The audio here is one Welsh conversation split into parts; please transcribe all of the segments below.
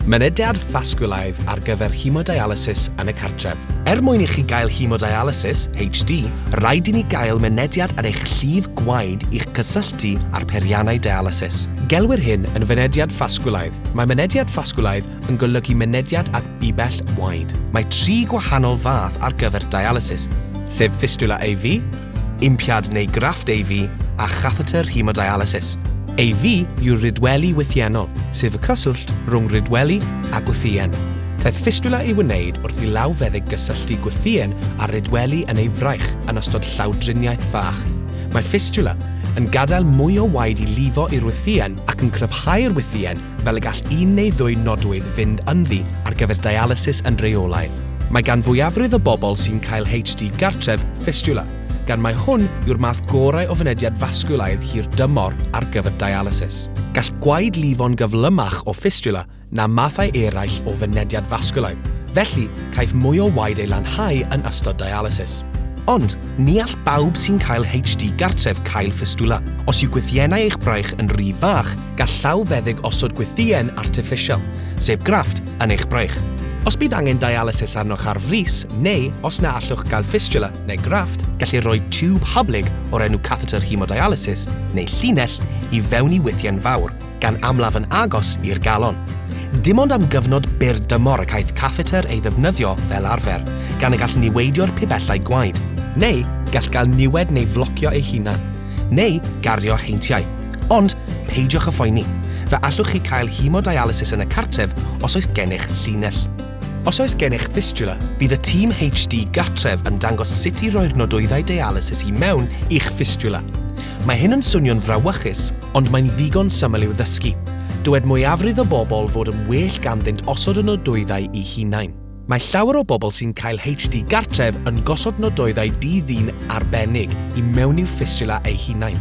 Mynediad fasgwlaidd ar gyfer hemodialysis yn y cartref. Er mwyn i chi gael hemodialysis, HD, rhaid i ni gael mynediad at eich llif gwaed i'ch cysylltu â'r peiriannau dialysis. Gelwir hyn yn fynediad fasgwlaidd. Mae mynediad fasgwlaidd yn golygu mynediad at bibell waed. Mae tri gwahanol fath ar gyfer dialysis, sef fistula AV, impiad neu grafft AV a chathetr hemodialysis. AV yw'r rhydweli wythiennol, sef y cyswllt rhwng rhydweli a gwythïen. Caiff fistula ei wneud wrth i lawfeddyg gysylltu gwythïen â'r rhydweli yn ei fraich yn ystod llawdriniaeth fach. Mae fistula yn gadael mwy o waed i lifo i'r wythïen ac yn cryfhau'r wythïen fel y gall un neu ddwy nodwydd fynd ynddi ar gyfer dialysis yn rheolaidd. Mae gan fwyafrif o bobl sy'n cael HD gartref fistula, gan mai hwn yw'r math gorau o fynediad fasgwlaidd hir dymor ar gyfer dialysis. Gall gwaed lifo'n gyflymach o fistula na mathau eraill o fynediad fasgwlaidd, felly caiff mwy o waed ei lanhau yn ystod dialysis. Ond, ni all bawb sy'n cael HD gartref cael ffistwla. Os yw gwythiennau eich braich yn rhy fach, gall llawfeddyg osod gwythïen artiffisial, sef grafft, yn eich braich. Os bydd angen dialysis arnoch ar frys, neu os na allwch gael ffistwla neu grafft, gellir rhoi tiwb hyblyg o'r enw cathetr hemodialysis neu llinell i fewn i wythïen fawr, gan amlaf yn agos i'r galon. Dim ond am gyfnod byr dymor y caiff cathetr ei ddefnyddio fel arfer, gan y gall niweidio'r pibellau gwaed, neu gall gael niwed neu flocio ei hunan, neu gario heintiau. Ond, peidiwch â phoeni, fe allwch chi cael hemodialysis yn y cartref os oes gennych llinell. Os oes gennych fistula, bydd y tîm HD gartref yn dangos sut i roi'r nodwyddau dialysis i mewn i'ch fistula. Mae hyn yn swnio'n frawychus, ond mae'n ddigon syml i'w ddysgu. Dywed mwyafrif y bobl fod yn well ganddynt osod y nodwyddau eu hunain. Mae llawer o bobl sy'n cael HD gartref yn gosod nodwyddau di-ddyn arbennig i mewn i'w ffistula eu hunain.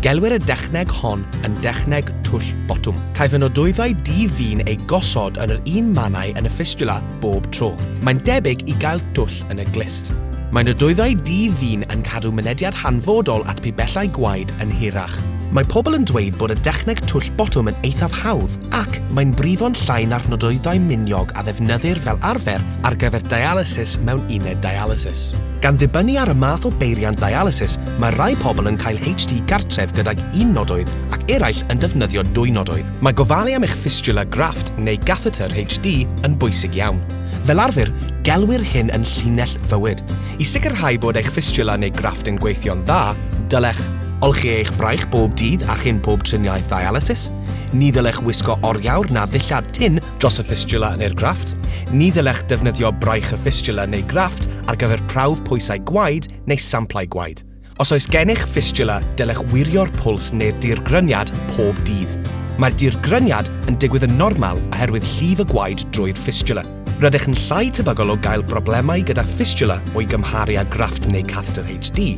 Gelwir y dechneg hon yn dechneg twll botwm. Caiff y nodwyddau di-ddyn eu gosod yn yr un mannau yn y ffistula bob tro. Mae'n debyg i gael twll yn y glust. Mae nodwyddau di-ddyn yn cadw mynediad hanfodol at pibellau gwaed yn hirach. Mae pobl yn dweud bod y dechneg twll botwm yn eithaf hawdd ac mae'n brifo'n llai na'r nodwyddau miniog a ddefnyddir fel arfer ar gyfer dialysis mewn uned dialysis. Gan ddibynnu ar y math o beiriant dialysis, mae rhai pobl yn cael HD gartref gydag un nodwydd ac eraill yn defnyddio dwy nodwydd. Mae gofalu am eich fistula grafft neu gathetr HD yn bwysig iawn. Fel arfer, gelwir hyn yn llinell fywyd. I sicrhau bod eich fistula neu grafft yn gweithio'n dda, dylech. Olchi eich braich bob dydd a chyn pob triniaeth ddialysis. Ni ddylech wisgo oriawr na ddillad tynn dros y fistula neu'r grafft. Ni ddylech defnyddio braich y fistula neu grafft ar gyfer prawf pwysau gwaed neu samplau gwaed. Os oes gennych fistula, dylech wirio'r pwls neu'r dirgryniad pob dydd. Mae'r dirgryniad yn digwydd yn normal oherwydd llif y gwaed drwy'r fistula. Rydych yn llai tebygol o gael broblemau gyda fistula o'i gymharu â grafft neu catheter HD,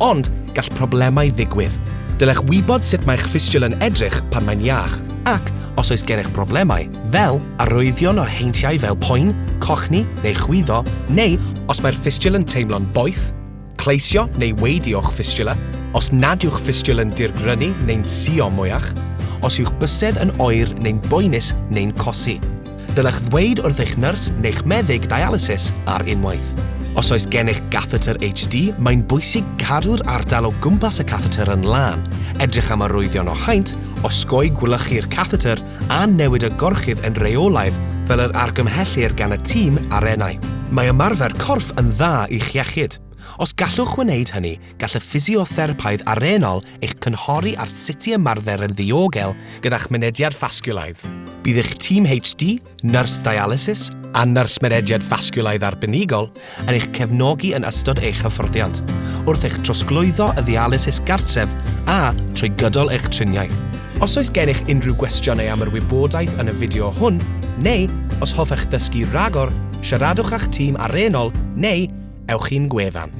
ond gall problemau ddigwydd. Dylech wybod sut mae'ch fistula yn edrych pan mae'n iach, ac os oes gennych broblemau, fel arwyddion o heintiau fel poen, cochni neu chwyddo, neu os mae'r fistula yn teimlo'n boeth, Cleisio neu waedu o'ch fistula, os nad yw'ch fistula yn dirgrynu neu'n suo mwyach, os yw'ch bysedd yn oer neu'n boenus neu'n cosi. Dylech ddweud wrth eich nyrs neu'ch meddyg dialysis ar unwaith. Os oes gennych gathetr HD, mae'n bwysig cadw'r ardal o gwmpas y cathetr yn lân, edrych am arwyddion o haint, osgoi gwlychu'r cathetr a newid y gorchudd yn rheolaidd fel yr argymhellir gan y tîm arennau. Mae ymarfer corff yn dda i'ch iechyd. Os gallwch wneud hynny, gall y ffisiotherapydd arennol eich cynghori ar sut i ymarfer yn ddiogel gyda'ch mynediad fasgwlaidd. Bydd eich tîm HD, nyrs dialysis a nyrs mynediad fasgwlaidd arbenigol yn eich cefnogi yn ystod eich hyfforddiant, wrth eich trosglwyddo y ddialysis gartref a trwy gydol eich triniaeth. Os oes gennych unrhyw gwestiynau am yr wybodaeth yn y fideo hwn, neu os hoffech ddysgu rhagor, siaradwch â'ch tîm arennol neu ewch i'n gwefan.